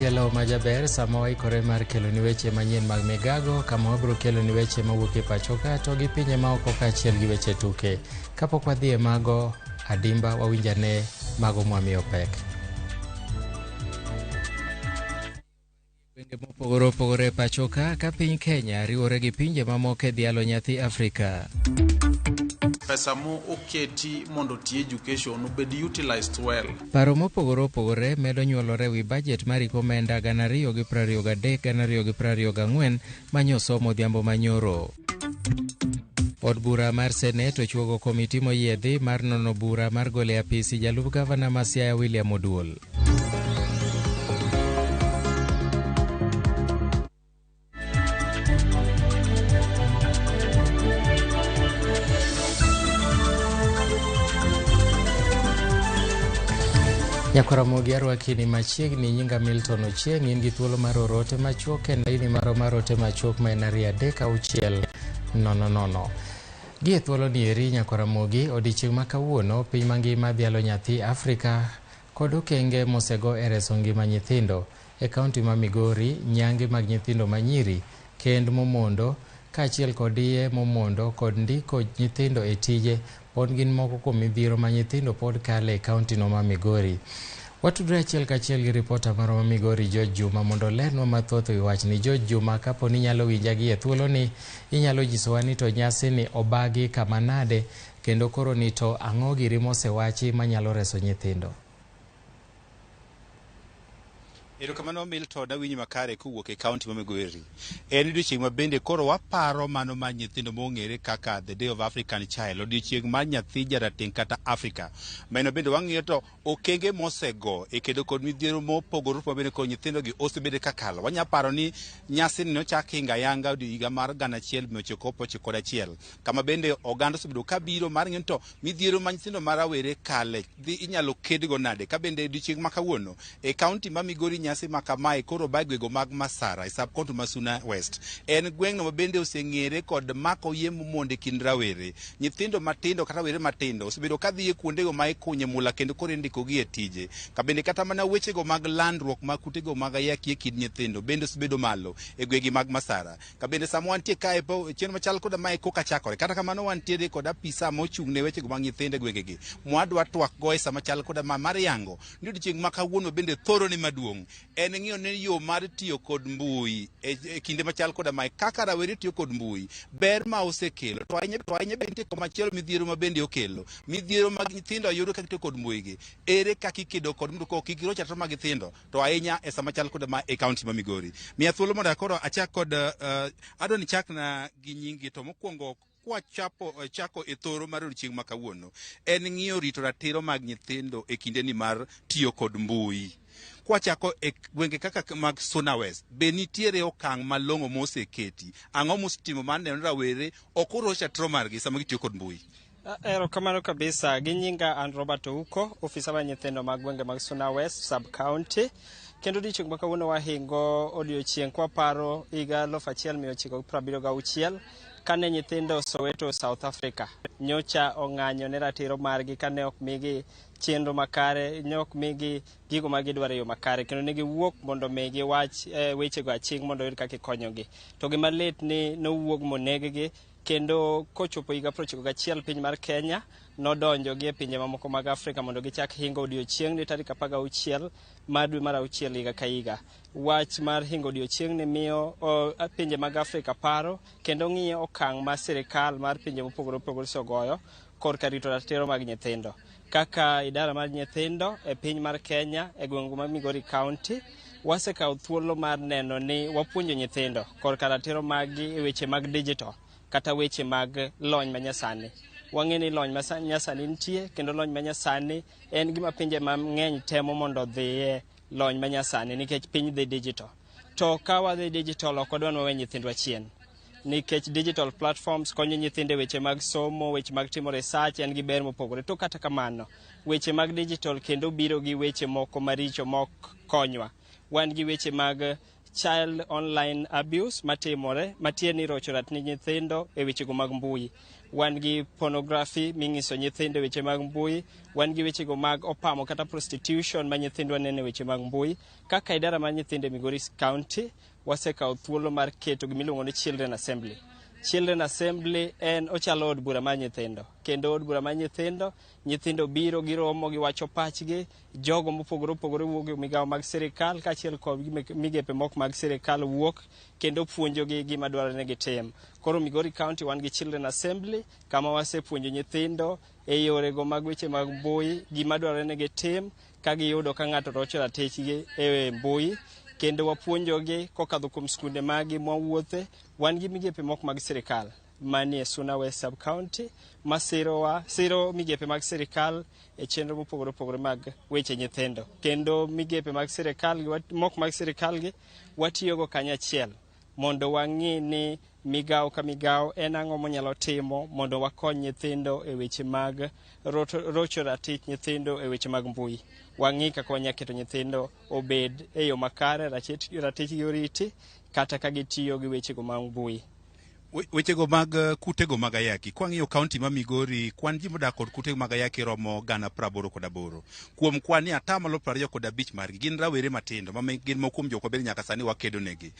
Jalo majaber sama waikore mar keloni weche manyien mag migago kama wabiro keloni weche mawuok e pacho ka to gi pinje maoko kaachiel gi weche tuke. Kapok wadhi e mago adimba wawinjane mago mwamiyo pek. Gwenge mopogore opogore e pacho ka ka piny Kenya riwore gi pinje mamoko e dhialo nyathi Afrika. Pesa mo oketi mondo oti education obed utilized well. Paro mopogore opogore medo nyuolore wi bajet mar hik omenda 2023 2024 manyosomo odhiambo manyoro. Od bura mar Senet ochuogo komiti moyiedhi mar nono bura mar golo e apisi jalup gavana ma Siaya William Oduol. Nyakwaramogi arwaki ni machiegni nyinga Milton Ochieng' in gi thuolo mar oro ote machuok e laini marwa mar ote machuok ma en 236 0 0. Gi e thuolo ni eri Nyakwaramogi odiechieng' ma kawuono piny mangima dhialo nyathi Afrika kod okenge mosego e reso ngima nyithindo e kaunti ma Migori, nyange mag nyithindo manyiri, kend momondo, kaachiel kod iye momondo kod ndiko nyithindo e tije pod gin moko kuom midhiero ma nyithindo pod kale e kaunti no ma Migori. Watudre achiel kachiel gi ripota marwa ma Migori George Juma mondo olernwa mathoth e wi wachni. George Juma, kapo ni inyalo winja gi e thuoloni, inyalo nyisowa ni to nyasi ni obagi kama nade kendo koro ni to ang'o giri mosewachi manyalo reso nyithindo? Erokamano Milton, awinji makare kowuok e kaunti ma Migori. En odiochieng' ma bende koro waparo mano mar nyithindo mong'ere kaka The Day of African Child, odiochieng' mar nyathi jarateng' kata Afrika. Mano bende wang'iyo to okenge mosego e kedo kod midhiero mopogore opogore bende koro nyithindogi osebedo ka kalo. Wanya paro ni nyasi ni nochak hinga yanga higa mar 1991 kama bende oganda osebedo kabiro mar ng'iyo ni to midhiero ma nyithindo ma rawere kale dhi inyalo kedgo nade ka bende odiochieng' ma kawuono e kaunti ma Migori nyasi ma kamae koro oba e gwego mag Masara e sub county ma Suna West. En gweng'no ma bende oseng'ere kod mako yie momondo e kind rawere. Nyithindo matindo kata rawere matindo osebedo ka dhi e kuondego ma ikunye mula kendo koro indikogi e tije. Ka bende kata mana wechego mag landruok mag kutego mag ayaki e kind nyithindo bende osebedo malo e gwegi mag Masara. Ka bende sama wantie kae po chenro machal koda mae koka chakore. Kata kamano wantiere kod apisa mochung' ne wechego mag nyithindo e gwengegi. Mwadwa twak go e sama chal koda ma mar yango ni odiochieng' ma kawuono bende thoro ni maduong' en ng'iyo ni yo mar tiyo kod mbui e kinde machal koda mae kaka rawere tiyo kod mbui ber ma osekelo to ahinya to ahinya bende nitie komachielo midhiero ma bende okelo midhiero mag nyithindo yudo kaka gitiyo kod mbui gi ere kaka ikedo kod mondo kik giroch ratiro mag nyithindo to ahinya e sama chal koda ma e kaunti ma Migori. Miya thuolo mondo koro achak kod adwa ni chakna gi nyingi to mokwongo kwachapo chako e thoro mar odiochieng' ma kawuono en ng'iyo rito ratiro mag nyithindo e kindeni mar tiyo kod mbui. Kwachako e gwenge kaka mag Suna West, be nitiere okang' malong'o moseketi? Ang'o mosetimo mar neno ni rawere ok oroch ratiro margi sama gitiyo kod mbui? Erokamano kabisa. Gi nyinga an Robert Ouko, ofisa mar nyithindo mag gwenge mag Suna West sub county. Kendo odiochieng' ma kawuono wahingo odiochieng' kwaparo higa 1976 kane nyithindo Soweto, South Africa nyocha ong'anyo ne ratiro margi kane ok migi chenro makare, ne ok migi gigo ma gidwaro e yo makare kendo ne giwuok mondo mi giwach wechego aching' mondo oyud kaka ikonyogi. To gima lit ni nowuog moneggi kendo kochopo higa 91 piny mar Kenya nodonjo gi e pinje mamoko mag Afrika mondo gichak hingo odiochieng' ni tarik 16 mar dwe mar auchiel higa ka higa. Wach mar hingo odiochieng' ni miyo pinje mag Afrika paro kendo ng'iyo okang' ma sirikal mar pinje mopogore opogore osegoyo korka rito ratiro mag nyithindo. Kaka idara mar nyithindo e piny mar Kenya e gweng' mar Migori County, wasekawo thuolo mar neno ni wapuonjo nyithindo korka ratiro maggi e weche mag digital kata weche mag lony manyasani. Wang'e ni lony manyasani nitie kendo lony manyasani en gima pinje mang'eny temo mondo odhiye lony manyasani nikech piny dhi digital. To ka wadhi digital ok wadwa ni wawe nyithindwa chien. Nikech digital platforms konyo nyithindo e weche mag somo, weche mag timo research en gi ber mopogore. To kata kamano, weche mag digital kendo biro gi weche moko maricho mok konywa. Wan gi weche mag child online abuse matimore, matiende ni rocho ratich nyithindo e wechego mag mbui. Wan gi pornography ming'iso nyithindo e weche mag mbui, wan gi wechego mag opamo kata prostitution ma nyithindwa neno e weche mag mbui. Kaka idara mar nyithindo e Migori County, wasekawo thuolo mar keto gimiluongo ni Children Assembly. Children Assembly en ochalo od bura mar nyithindo, kendo od bura mar nyithindo, nyithindo biro giromo giwacho pachgi, jogo mopogore opogore wuok e migawo mag sirikal kaachiel kod migepe moko mag sirikal wuok kendo puonjogi gima dwarore ni gitim. Koro Migori County wan gi Children Assembly kama wasepuonjo nyithindo e yorego mag weche mag mbui, gima dwarore ni gitim ka giyudo ka ng'ato rocho ratichgi e mbui, kendo wapuonjogi kokadho kuom skunde magi mwawuothe. Wan gi migepe moko mag sirikal manie Suna West Sub County masirowa siro migepe mag sirikal e chenro mopogore opogore mag weche nyithindo, kendo migepe mag sirikal gi moko mag sirikal gi watiyogo kanyachiel mondo wang'i ni migawo ka migawo en ang'o monyalo timo mondo wakony nyithindo e weche mag rocho ratich nyithindo e weche mag mbui. Wang'i kaka wanyalo keto nyithindo obed e yo makare, ratichgi oriti kata ka gitiyo gi wechego mag mbui. Wechego mag kutego mag ayaki, kwang'iyo kaunti ma Migori, kwan ji modak kod kutego mag ayaki romo 88,000. Kuom kwan ni 25% margi gin rawere matindo, ma gin moko kuom jok mabende nyaka sani wakedo negi.